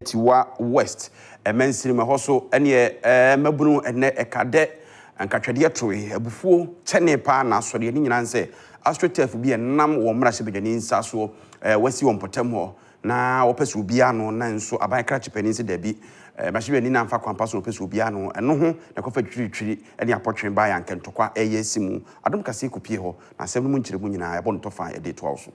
Atiwa West mansini mu. Ɛhɔ so ɛneɛ mmabunu ɛnɛ ɛka dɛ nkatwadeɛ toe abufuo kyɛne paa na asɔreɛ ne nyinaa sɛ astroturf bi ɛnam wɔn mmarahyɛbadwani nsa soɔ wasi wɔn mpɔtam hɔ na wɔpɛ sɛ obiara no, na nso aban krakye panin sɛ dabi, mmarahyɛbadwani na amfa kwan pa so na wɔpɛ sɛ obiara no. Ɛno ho na ɛkɔfa twiritwiri ne apɔtwe baa yɛ ankɛntɔkwa ɛyɛ si mu. Adom Kaseɛ kɔpie hɔ na asɛm no mu nkyerɛmu nyinaa ɛbɔ no tɔfa yɛde toa wo so.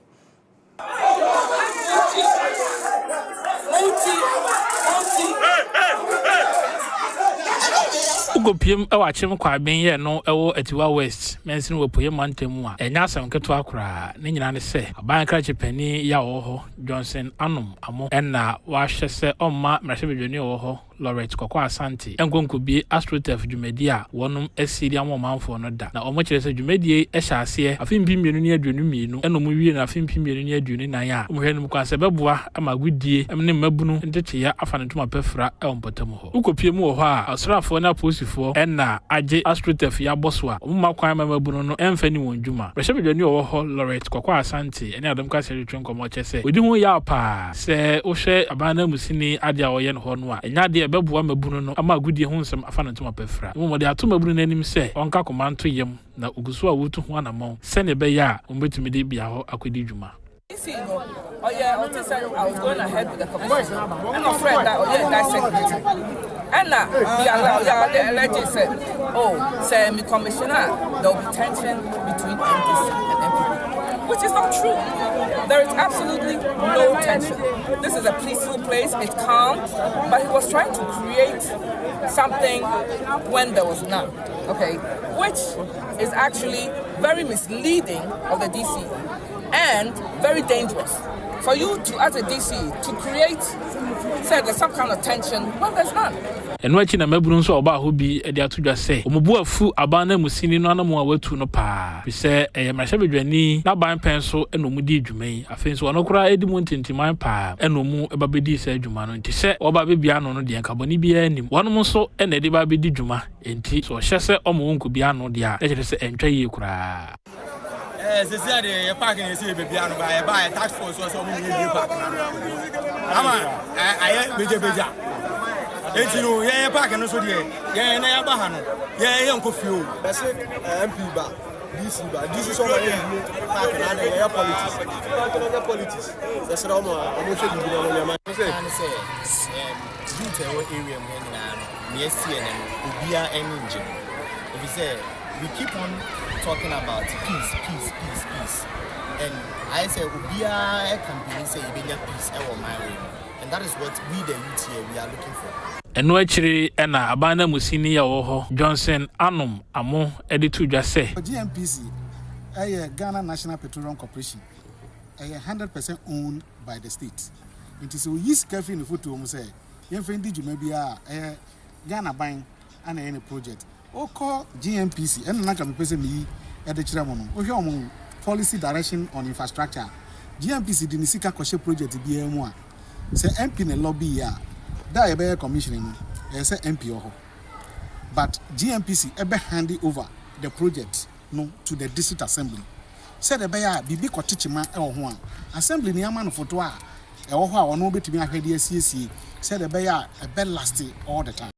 Wokɔpiem wɔ Akyem Kwaben yɛ no wɔ Atiwa West mansini wɔ Apueeɛ Mantam mu a, ɛnyɛ asɛm ketewa koraa. Ne nyinaa ne sɛ, aban krakye panin yi a ɔwɔ hɔ, Johnson Anom Amo, na wahwɛ sɛ ɔmma mmarahyɛbadwani a ɔwɔ hɔ, Laurette Kɔkɔ Asante, nkɔ nkɔbue AstroTurf dwumadie a wɔnom asi de ama ɔmanfoɔ no da. Na wɔn kyerɛ sɛ dwumadie yi hyɛ aseɛ afe 2022 ɛna wɔn wie no afe 2024 a wɔn hwɛ no mu kwan sɛ ɛbɛboa ma agodie ne mmabunu nteteeɛ afa ne ntoma pa fira wɔ mpɔtam hɔ. Wokɔpue mu wɔ hɔ a, asraafoɔ ne apolisifoɔ na agye AstroTurf yi abɔ so a wɔmma kwan mma mmabunu no mfa nni wɔn dwuma. Mmarahyɛbadwani a ɔwɔ hɔ, Laurette Kɔkɔ Asante ne Adom Kaseɛ retwe nkɔmmɔ kyerɛ sɛ wɔdi ho yaw paa. Sɛ wohwɛ aban nanmusini adeɛ a ɔyɛ no hɔ no a, ɛnyɛ adeɛ a ɛbɛboa mmabunu no ama agodie ho nsɛm afa ne ntoma pa afira. Mmom ɔde ato mmabunu no anim sɛ wɔnka koma nto yam na wɔgu so a wɔretu ho anammɔn sɛdeɛ ɛbɛyɛ a wɔbɛtumi de bea hɔ akɔdi dwuma. DC no ɔyɛ ɔte sɛ I was going ahead with the commission ɛna ɔfrɛ da ɔyɛ da secretary ɛna bi ala ɔyɛ ɔde alleged sɛ, oh, sɛ mi commissioner, there will be tension between NDC and NPP, which is not true. There is absolutely no tension. This is a peaceful place. It's calm, but he was trying to create something when there was none, okay, which is actually very misleading of the DC and very dangerous for you to, as a DC, to create, say, there's some kind of tension when there's none. Ɛno akyi na mmabunu nso a wɔbaa hɔ bi de ato dwa sɛ wɔn bo afu aban nanmusini no anammɔn a watu no paa, efisɛ ɛyɛ mmarahyɛbadwani n'aban pɛn so na wɔdii dwuma yi. Afei nso ɔno koraa di mu ntintiman paa na wɔn ba bɛdii saa dwuma no. Enti sɛ wɔba abɛbue ano no deɛ, nka bɔne biara nnim. Wɔnom nso na ɛde ba abɛdi dwuma, enti sɛ ɔhyɛ sɛ ɔmma wɔnkɔbue ano deɛ a, na kyerɛ sɛ ɛntwa yie koraa. Sisi a deɛ yɛ park na yɛsɛ yɛbɛbia no ba yɛba yɛ task force sɛ ɔmo nyɛ bie park na ama ayɛ begyabegya. Enti no yɛyɛ park no so deɛ yɛn na yɛaba ha no yɛn yɛ nkɔ fie o. Bɛse MP ba, DC ba, DC sɛ ɔma yɛ bie park na adɛ yɛyɛ politics park no nyɛ politics. Yɛsrɛ ɔmo a ɔmo hwɛ biribi na ɔmo nyɛ ma. Sɛ youth a ɛwɔ area mu ha nyinaa no, nea asi ɛnɛ no, obiara ani ngye ho efisɛ we keep on talking about peace, peace, peace, peace, and ayɛ sɛ obiara campaign sɛ yɛbɛnya peace ɛwɔ ɔman wei mu, and that is what we the youth here, we are looking for. Ɛno akyiri na aban nanmusini a ɔwɔ hɔ, Johnson Anom Amoh de too dwa sɛ. GNPC yɛ Ghana National Petroleum Corporation. Ɛyɛ 100% owned by the state. Nti sɛ oyi sika firi ne fotoɔ mu sɛ yɛmfa ndi dwuma biara a, ɛyɛ Ghana ban ana ɛyɛ ne project. Wokɔ GNPC, ɛna na nka mepɛ sɛ meyi de kyerɛ mo no, wohwɛ wɔn policy direction on infrastructure a, GNPC de ne sika kɔhyɛ project biara mu a, sɛ MP ne lobby a, da a yɛbɛyɛ commissioning no, ɛyɛ sɛ MP wɔ hɔ. But GNPC ɛbɛ hand over the project no to the district assembly sɛdeɛ ɛbɛyɛ a biribi kɔte kyema wɔ ho a, assembly ni ama no foto a ɛwɔ hɔ a ɔno bɛtumi ahwɛ de asiesie sɛdeɛ ɛbɛyɛ a ɛbɛ last all the time.